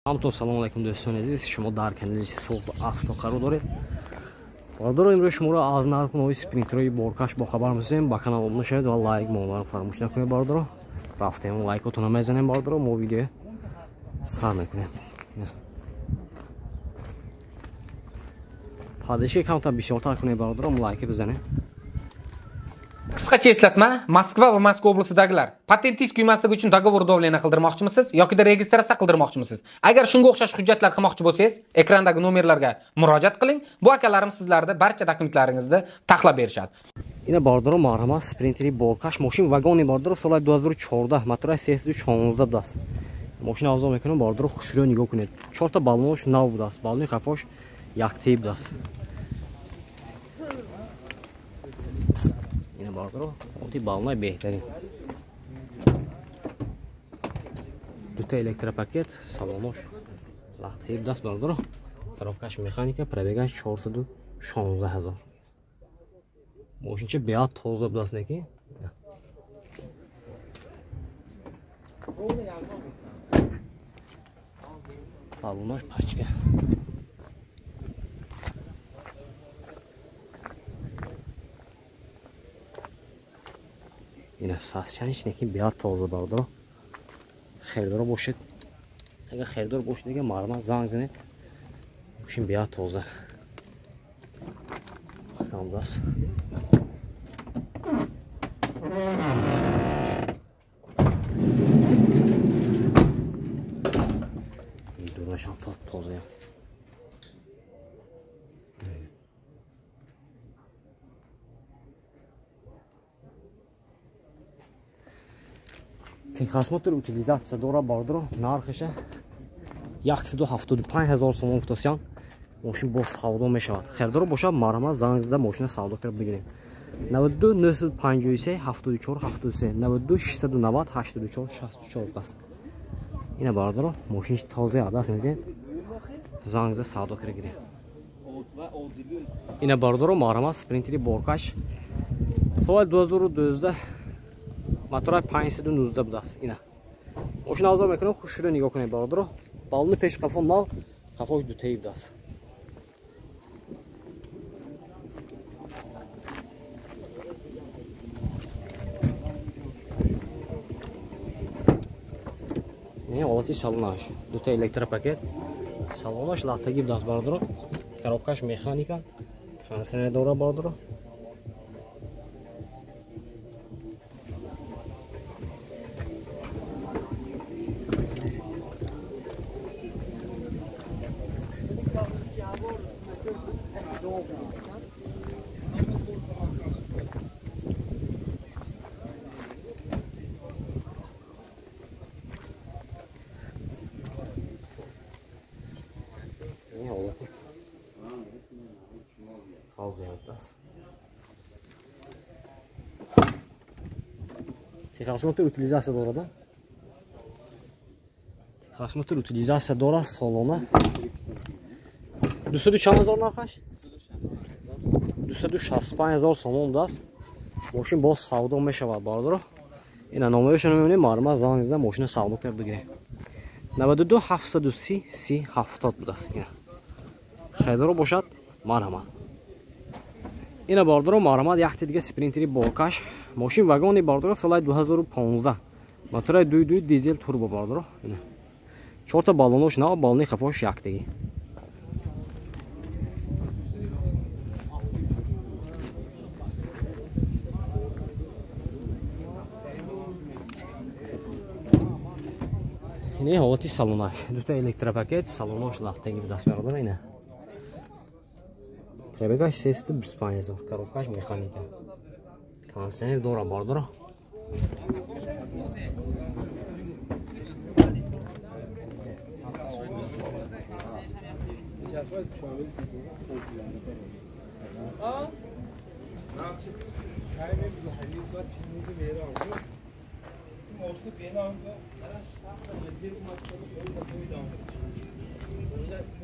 Ҳамтон салом алайкум, дӯстони азиз. Шумо дар канали Суғд Авто қарор доред. Бародаро, имрӯз шуморо аз нарху нави спринтерҳои боркаш бохабар месозем. Ба канал обуна шавед ва лайк монданро фаромӯш накунед, бародаро. Рафтем, лайкотонро мезанем, бародаро. Мо видео сар мекунем. Поддержка камтар бисёртар кунед, бародаро, лайк бизанем. Qisqacha eslatma, Moskva va Moskva oblastdagilar patentingiz kuymasligi uchun договор давления qildirmoqchimisiz yoki registratsiya qildirmoqchimisiz? Agar shunga o'xshash hujjatlar qilmoqchi bo'lsangiz, ekrandagi nomerlarga murojaat qiling. Bu akalarimiz sizlarni barcha dokumentlaringizni taxlab berishadi. Ина бародаро, марҳамат, спринтери боркаш, мошин вагони бародаро, соли 2014, мотори 316 будааст. Мошин авзо мекунам, бародаро, хушрӯ нигоҳ кунед. Чорта баллонош нав будааст, баллони қафош яктаи будааст. Бародаро, оти баллонаи беҳтарин. Дута электропакет, салонош лахтаи будааст, бародаро. Коробкаш механика, пробегаш 416 ҳазор. Мошинча беҳад тоза будааст, неки? Баллонош пачка. Ина сасчаниш неки беҳад тоза, бародаро. Хелдоро бошед. Агар хелдор бошед, дига марҳамат занг занед. Мошин беҳад тоза. Маҳкам будааст. Дурашам тоза. Техосмотр утилизатсия дора, бародаро. Нархиша 175 ҳазор сомон гуфтасян. Мошин бо савдо мешавад. Хелдоро бошад, марҳамат занг зада мошина савдо карда бигирем. 92 953 74 73 92 690 84 64 будааст. Ина бародаро, мошин тоза адаст, медидед? Занг зада савдо карда гирем. Ина бародаро, марҳамат, спринтери боркаш соли 2012, мотори 519 будааст. Ина мошин авзо мекунам, хушрӯ нигоҳ кунед, бародаро. Баллони пеш қафо нав, қафош дутаи будааст. Не ҳолати салонаш, дута электропакет, салонаш лахтагӣ будааст, бародаро. Коробкаш механика, кондитсионер дора, бародаро. Техосмотр утилизатсия дорад. Техосмотр утилизатсия дорад салона. 200 чанд ҳазор нархаш? 265 ҳазор сомон будааст. Мошин боз савдо мешавад, бародаро. Ина номерашро мебинем, марҳамат занг зада мошина савдо карда бигирем. 92 730 30 70 будааст. Ина хелдоро бошад, марҳамат. Ина бародаро, марҳамат, якти дига спринтери боркаш, мошин вагони, бародаро, соли 2015, мотори 2.2 дизел турбо, бародаро. Ина чорта баллонош нав, баллони қафош яктагӣ. Ина ҳолати салонаш, дута электропакет, салонош лахтагӣ будааст, бародаро. Ина пробегаш 325 ҳазор, коробкаш механика, кондитсионер дора, бародаро.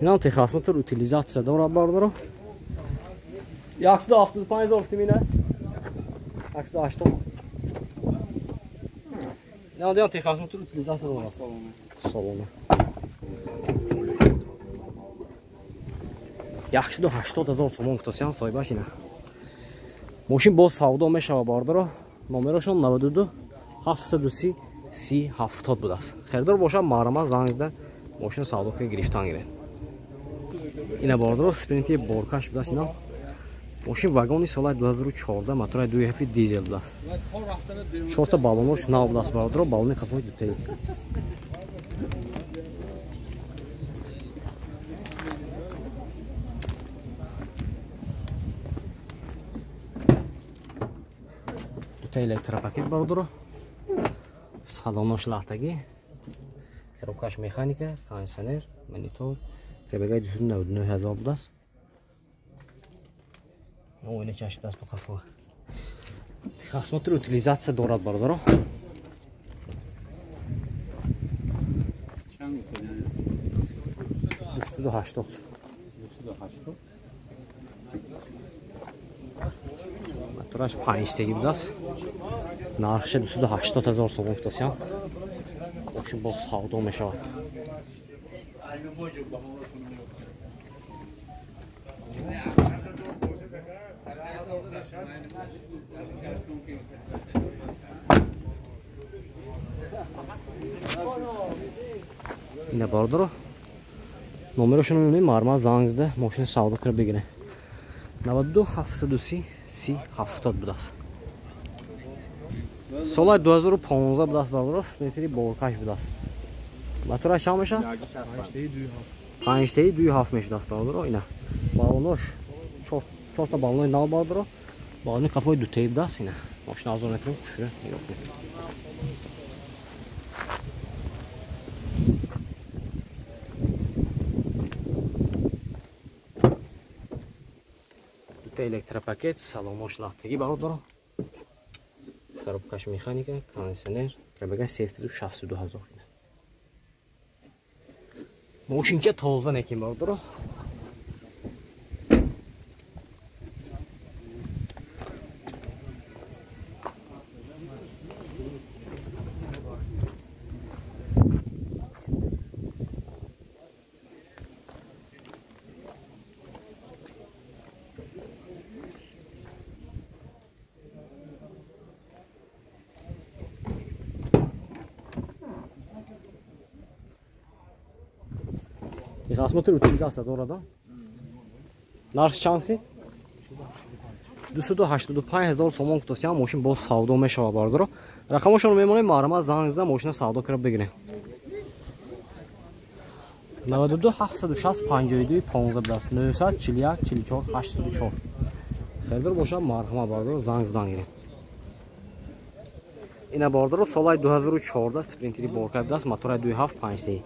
Инам техосмотр утилизатсия дора, бародаро. 175 ҳазор гуфтем, ина 180. Инам диям техосмотр утилизатсия дора. Салона. 180 000 сомон гуфтасиян соҳибаш ина. Мошин боз савдо мешава бародаро. Номерашон 92 730 30 70 будааст. Харидор бошад марҳамат занг зада мошин савдо ки гирифтан гиред. Ина бародаро спринти боркаш будааст ина. Мошин вагони соли 2014 мотори 2.7 дизел будааст. Чорта баллонош нав будааст бародаро, баллони қафои дутаи. Дута электропакет бародаро. Салонош лахтагӣ. Коробкаш механика, кондиционер, монитор. Пробегаи 299 000 будааст. Оина чашм даст ба қафо. Техосмотр утилизатсия дорад бародаро. Чанд гуфтед? 280. 280. Мотораш 5-таги будааст. Нархша 280 000 сомон гуфтасиям. Мошин боз савдо мешавад. Ина бародаро номерошонро мебинем, марҳамат занг зада мошини савдо кира бигиред. 92 730 30 70 будааст. Соли 2015 будааст бародаро, спринтери боркаш будааст. Мотораш чанд мешавад? 5.2.7 мешудааст бародаро. Ина баллонош чорта баллони нав бародаро. Баллони қафои дутаи будааст. Ина мошина азор мекунем, хушрӯ нигоҳ кунед. Дута электропакет, салонош лахтагӣ бародаро. Коробкаш механика, кондиционер, пробега 362 000. Мошинча тоза некин бародаро. Техосмотр утилизатсия дорад. Нарх чанд си? 285 000 сомон гуфтасиям, мошин боз савдо мешавад бародаро. Рақамошонро мемонем, марҳамат занг зада мошина савдо кира бигирем. 92 760 52 15 будааст. 941 44 804. Харидор бошад марҳамат бародаро занг задан гирем. Ина бародаро соли 2014 спринтери борка будааст, мотори 2.7 5.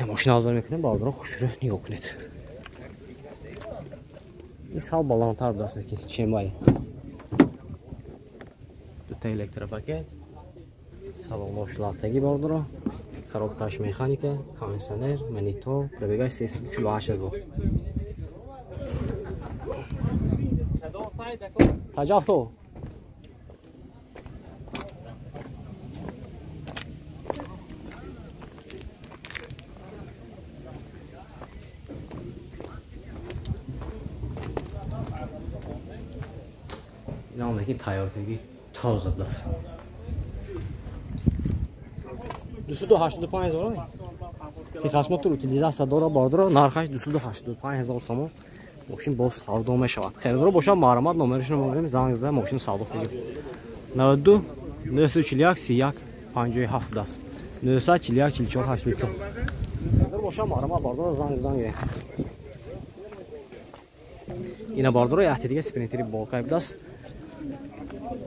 Мошина азор мекунем бародаро, хушрӯ нигоҳ кунед. Ин сал баландтар будааст ки чемай. Дута электропакет, салонош лахтагӣ бародаро, коробкаш механика, кондиционер, монитор, пробегаи 348 000. Таҷафто. Лекин тайёр кардагӣ тоза будааст. 285 000. Техосмотр утилизатсия дорад бародаро, нархаш 285 000 сомон. Мошин боз савдо мешавад. Харидоро бошад марҳамат номерашонро мегирем, занг зада мошин савдо кунед. 92 941 31 57 будааст. 941 44 84. Харидор бошад марҳамат бародаро занг задан гирем. Ина бародаро яхти дига спринтери боркай будааст.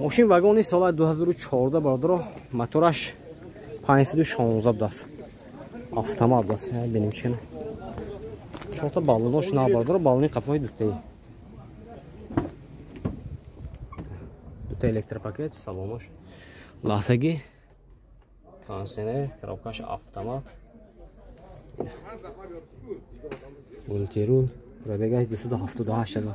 Мошин вагони соли 2014 бародаро, мотораш 516 будааст. Автомат будааст, бинем чӣ. Чорта баллонош нав бародаро, баллони қафои дутаи. Дута электропакет, салонош лахтагӣ, кондиционер, коробкаш автомат. Мультирул, пробегаш 278 000.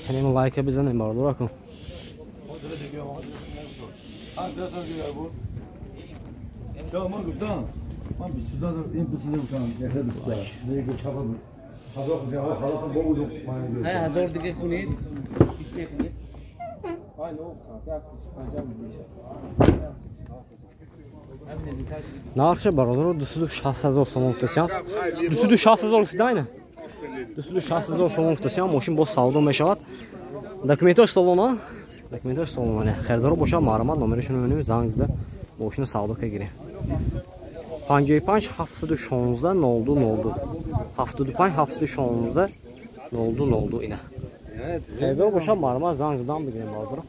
Канем лайка бизанем бародаро кун. من 22 این 22 گفتم 122 دیگه چاپ هزار دیگه خلاص با بود هزار دیگه کنید 23 کنید. Нархша бародаро 260 ҳазор сомон гуфтасиям. 260 ҳазор гуфтидайна? 260 ҳазор сомон гуфтасиям. Мошин боз савдо мешавад. Документош салона. Документош салона. Харидоро бошад марҳамат номерашонро мебинем, занг зада мошина савдо кагирем. 55 716 02 02 75 716 02 02 ина. Харидор бошад марҳамат занг задан бигирем бародаро.